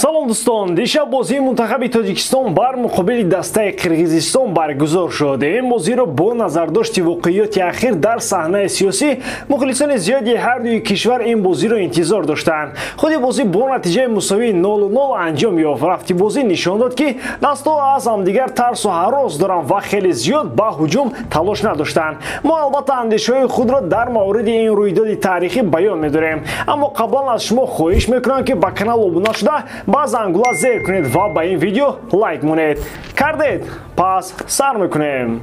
Салом дӯстон, дишаб бозии мунтахаби Тоҷикистон бар муқобили дастаи Қирғизистон баргузор шуд. Ин бозиро бо назардошти воқеиёти ахир дар саҳнаи сиёсӣ мухлисони зиёди ҳар дуи кишвар ин бозиро интизор доштанд. Худи бозӣ бо натиҷаи мусовии 0-0 анҷом ёфт. Рафти бозӣ нишон дод, ки дастҳо аз ҳамдигар тарсу ҳарос доранд ва хеле зиёд ба ҳуҷум талош надоштанд. Мо албатта андешаҳои худро дар мавриди ин рӯйдоди таърихӣ баён медорем, аммо қаблан аз шумо хоҳиш мекунам, ки ба канал обуна шуда, ба зангула зер кунед ва ба ин видео лайк монед. Кардед? Пас сар мекунем.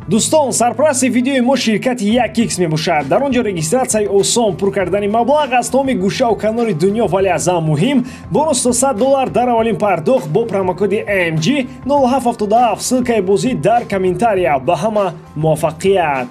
Дӯстон, сарпарасти видеои мо ширкати 1x мебошад. Дар он ҷо регистратсияи осон, пур кардани маблағ аз тамоми гӯшаву канори дунё, вале аз ҳам муҳим бонус то $100 дар аввалин пардохт бо промокоди MG 0777. Ссылкаи бозӣ дар комментария. Ба ҳама муваффақият!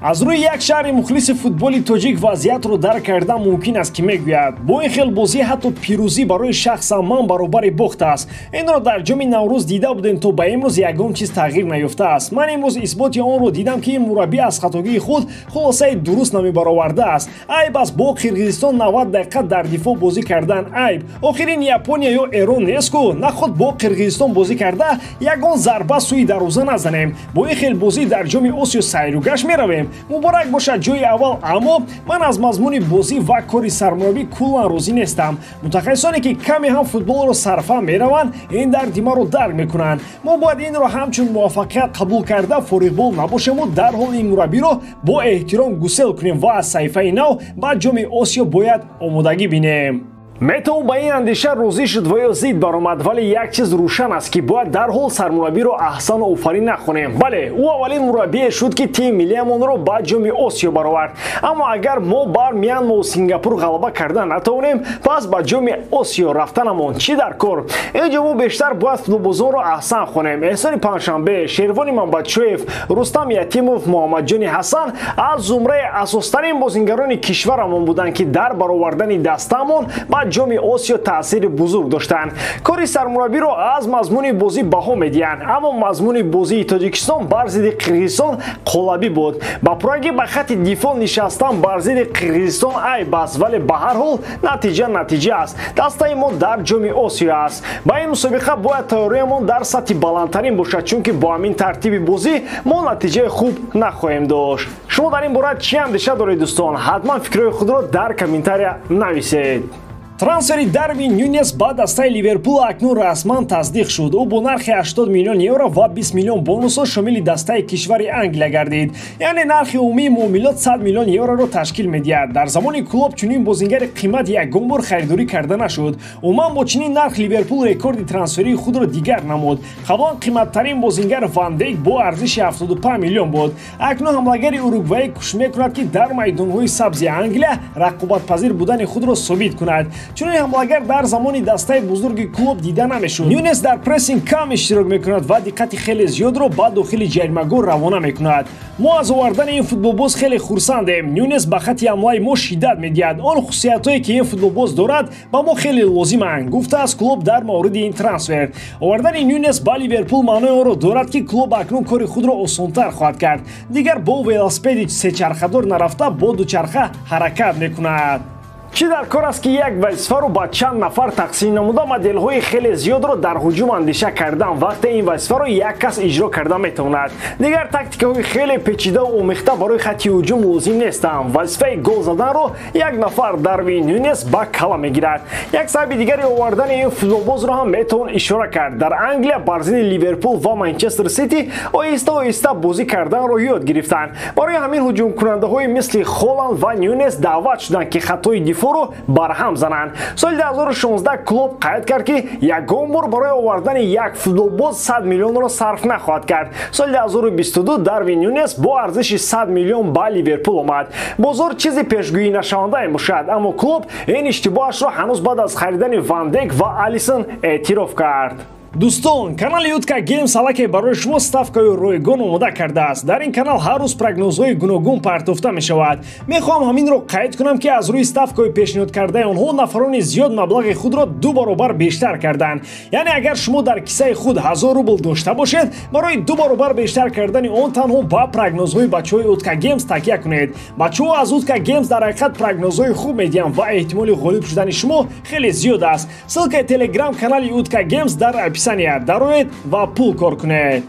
Аз рӯи як шаҳри мухлиси футболи тоҷик вазъиятро дарк кардан мумкин аст, ки мегӯяд: бо ин хел бозӣ ҳатто пирӯзӣ барои шахсан ман баробари бохт аст. Инро дар ҷоми Наврӯз дида будем, то ба имрӯз ягон чиз тағйир наёфтааст. Ман имрӯз исботи онро дидам, ки ин мураббӣ аз хатогии худ хулосаи дуруст намебаровардааст. Айб аст бо Қирғизистон 90 дақиқа дар дифоъ бозӣ кардан, айб. Охир ин Япония ё Эрон нест ку, наход бо Қирғизистон бозӣ карда ягон зарба сӯи дарвоза назанем. Бо ин хел бозӣ дар ҷоми Осиё сайругашт меравем. Муборак бошад ҷои аввал, аммо ман аз мазмуни бозӣ ва кори сармураббӣ куллан розӣ нестам. Мутахассисоне, ки каме ҳам футболро сарфаҳм мераванд, ин дарди маро дарк мекунанд. Мо бояд инро ҳамчун муваффақият қабул карда, фориғбол набошему дарҳол ин мураббиро бо эҳтиром гусел кунем ва аз саҳифаи нав ба ҷоми Осиё бояд омодагӣ бинем. Метавон ба ин андеша розӣ шуд ва ё зид баромад, вале як чиз рӯшан аст, ки бояд дарҳол сармураббиро аҳсану офарин нахонем. Бале, ӯ аввалин мураббие шуд, ки тими миллиамонро ба ҷоми Осиё баровард. Аммо агар мо бар Мянмаву Сингапур ғалаба карда натавонем, пас ба ҷоми Осиё рафтанамон чӣ дар кор? Ин ҷо мо бештар бояд футболбозонро аҳсан хонем. Эҳсони Панҷшанбе, Шервони Мамбачоев, Рустам Ятимов, Муҳаммадҷони Ҳасан аз зумраи асостарин бозингарони кишварамон буданд, ки дар баровардани дастаамон ба ҷоми Осиё таъсири бузург доштанд. Кори сармураббиро аз мазмуни бозӣ баҳо медиҳанд, аммо мазмуни бозии Тоҷикистон бар зидди Қирғизистон қолабӣ буд. Ба пуррагӣ ба хатти дифоъ нишастан бар зидди Қирғизистон айб аст, вале ба ҳар ҳол натиҷа натиҷа аст. Дастаи мо дар ҷоми Осиё аст. Ба ин мусобиқа бояд тайёриямон дар сатҳи баландтарин бошад, чунки бо ҳамин тартиби бозӣ мо натиҷаи хуб нахоҳем дошт. Шумо дар ин бора чӣ андеша доред, дӯстон? Ҳатман фикрҳои худро дар комментария нависед. Трансфери Дарвин Нюнес ба дастаи Ливерпул акнун расман тасдиқ шуд. Ӯ бо нархи 80 миллион евро ва 20 миллион бонусҳо шомили дастаи кишвари Англия гардид. Яъне нархи умумии муомилот 100 миллион евроро ташкил медиҳад. Дар замони Клоп чунин бозингари қимат ягон бор харидорӣ карда нашуд. Умуман бо чунин нарх Ливерпул рекорди трансферии худро дигар намуд. Қаблан қиматтарин бозингар Ван Дейк бо арзиши 75 миллион буд. Акнун ҳамлагари уругваӣ кӯшиш мекунад, ки дар майдонҳои сабзи Англия рақобатпазир будани худро собит кунад. Чунин ҳамлагар дар замони дастаи бузурги Клоп дида намешуд. Нюнес дар прессинг кам иштирок мекунад ва диққати хеле зиёдро ба дохили ҷаримагоҳ равона мекунад. Мо аз овардани ин футболбоз хеле хурсандем. Нюнес ба хатти ҳамлаи мо шиддат медиҳад. Он хусусиятҳое, ки ин футболбоз дорад, ба мо хеле лозиманд, гуфтааст Клоп дар мавриди ин трансфер. Овардани Нюнес ба Ливерпул маънои онро дорад, ки Клоп акнун кори худро осонтар хоҳад кард. Дигар бо велосипеди сечархадор нарафта, бо дучарха ҳаракат мекунад. Чӣ дар кор аст, ки як вазифаро ба чанд нафар тақсим намуда, моделҳои хеле зиёдро дар ҳуҷум андеша кардан, вақте ин вазифаро як кас иҷро карда метавонад? Дигар тактикаҳои хеле печидаву омехта барои хатти ҳуҷум лозим нестанд. Вазифаи гол заданро як нафар, Дарвин Нюнес, ба кала мегирад. Як сабаби дигари овардани ин футболбозро ҳам метавон ишора кард. Дар Англия бар зидди Ливерпул ва Манчестер Сити оҳиста оҳиста бозӣ карданро ёд гирифтанд. Барои ҳамин ҳуҷумкунандаҳои мисли Холанд ва Нюнес даъват шуданд, ки хатҳои дифоъро барҳам зананд. Соли 2016 Клоп қайд кард, ки ягон бор барои овардани як футболбоз 100 миллионро сарф нахоҳад кард. Соли 2022 Дарвин Нюнес бо арзиши 100 миллион ба Ливерпул омад. Бозор чизи пешгӯӣ нашавандае мешавад, аммо Клоп ин иштибоҳашро ҳанӯз баъд аз харидани Ван Дейк ва Алисон эътироф кард. Дӯстон, канали Утка Геймс аллакай барои шумо ставкаи ройгон омода кардааст. Дар ин канал ҳар рӯз прогнозҳои гуногун партофта мешавад. Мехоҳам ҳаминро қайд кунам, ки аз рӯи ставкаи пешниҳод кардаи онҳо нафарони зиёд маблағи худро 2 баробар бештар карданд. Яъне агар шумо дар кисаи худ 1000 рубл дошта бошед, барои 2 баробар бештар кардани он танҳо ба прогнозҳои бачаҳои Утка Геймс такя кунед. Бачаҳо аз Утка Геймс дар ҳақиқат прогнозҳои хуб медиҳанд ва эҳтимоли ғолиб шудани шумо хеле зиёд аст. Ссылкаи телеграм канали Утка Геймс дар описания дароед ва пул кор кунед.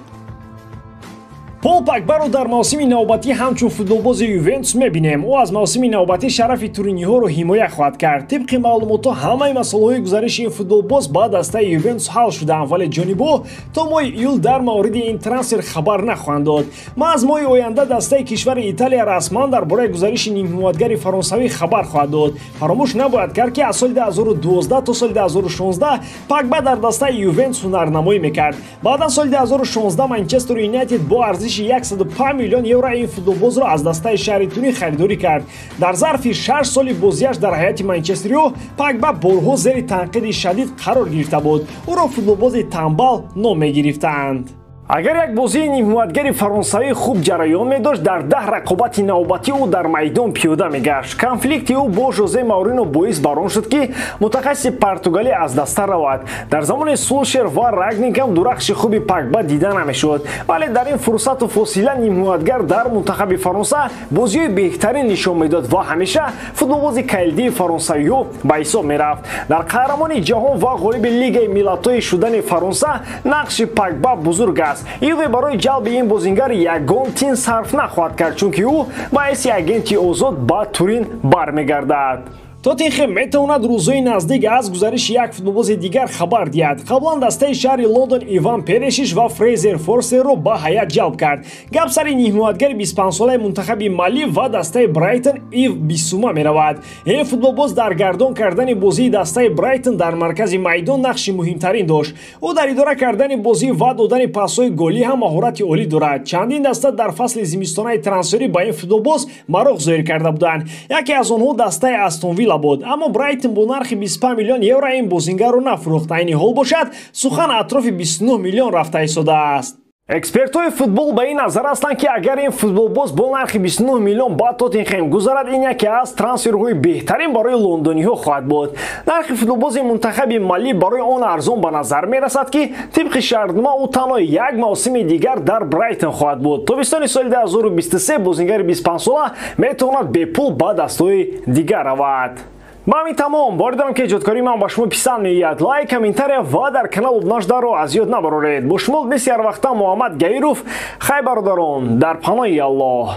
Пол Погбаро дар мавсими навбатӣ ҳамчун футболбози Ювентус мебинем. Ӯ аз мавсими навбатӣ шарафи туриниҳоро ҳимоя хоҳад кард. Тибқи маълумотҳо ҳамаи масъалаҳои гузариши ин футболбоз ба дастаи Ювентус ҳал шудаанд, вале ҷонибҳо то моҳи июл дар мавриди ин трансфер хабар нахоҳанд дод. Маҳз моҳи оянда дастаи кишвари Италия расман дар бораи гузариши нимҳимоятгари фаронсавӣ хабар хоҳад дод. Фаромӯш набояд кард, ки аз соли 2012 то соли 2016 Погба дар дастаи Ювентус ҳунарнамоӣ мекард. Баъдан соли 2016 Манчестер Юнайтед бо арзиши 105 миллион евро ин футболбозро аз дастаи шаҳри Турин харидорӣ кард. Дар зарфи 6 соли бозиаш дар ҳайати Манчестериҳо Погба борҳо зери танқиди шадид қарор гирифта буд. Ӯро футболбози тамбал ном мегирифтанд. Агар як бозии нимҳимоятгари фаронсавӣ хуб ҷараён медошт, дар 10 рақобати навбатӣ ӯ дар майдон пиёда мегашт. Конфликти ӯ бо Жозе Маурино боис бар он шуд, ки мутахассиси португалӣ аз даста равад. Дар замони Сулшер ва Рагник ҳам дурахши хуби Погба дида намешуд, вале дар ин фурсату фосила нимҳимоятгар дар мунтахаби Фаронса бозиҳои беҳтарин нишон медод ва ҳамеша футболбози калидии фаронсавиҳо ба ҳисоб мерафт. Дар қаҳрамони ҷаҳон ва ғолиби лигаи миллатҳои шудани Фаронса нақши Погба бузург аст. Юве барои ҷалби ин бозингар ягон тин сарф нахоҳад кард, чунки ӯ ба ҳайси агенти озод ба Турин бармегардад. Тоттенхем метавонад рӯзҳои наздик аз гузариши як футболбози дигар хабар диҳад. Қаблан дастаи шаҳри Лондон Иван Перешиш ва Фрейзер Форстерро ба ҳайат ҷалб кард. Гап сари нимҳимоятгари 25-солаи мунтахаби Мали ва дастаи Брайтон Ив Бисума меравад. Ин футболбоз дар гардон кардани бозии дастаи Брайтон дар маркази майдон нақши муҳимтарин дошт. Ӯ дар идора кардани бозӣ ва додани пасҳои голӣ ҳам маҳорати олӣ дорад. Чандин даста дар фасли зимистонаи трансферӣ ба ин футболбоз мароқ зоҳир карда буданд. Яке аз онҳо дастаи Астон Вилла буд, аммо Брайтон бо нархи 25 миллион евро ин бозингарро нафурӯхт. Айни ҳол бошад, сухан атрофи 29 миллион рафта истодааст. Экспертҳои футбол ба ин назар ҳастанд, ки агар ин футболбоз бо нархи 29 миллион ба Тоттенхем гузарад, ин яке аз трансферҳои беҳтарин барои лондониҳо хоҳад буд. Нархи футболбози мунтахаби Мали барои он арзон ба назар мерасад, ки тибқи шартнома ӯ танҳо як мавсими дигар дар Брайтон хоҳад буд. Тобистони соли 2023 бозингари 25-сола метавонад бепул ба дастҳои дигар равад. Ба ҳамин тамом. Боварӣ дорам, ки эҷодкории ман ба шумо писанд меояд. Лайк, комментария ва дар канал обуна шуданро аз ёд набароред. Бо шумо мисли ҳар вақта Муҳаммад Гаиров. Хай бародарон, дар паноҳи Аллоҳ.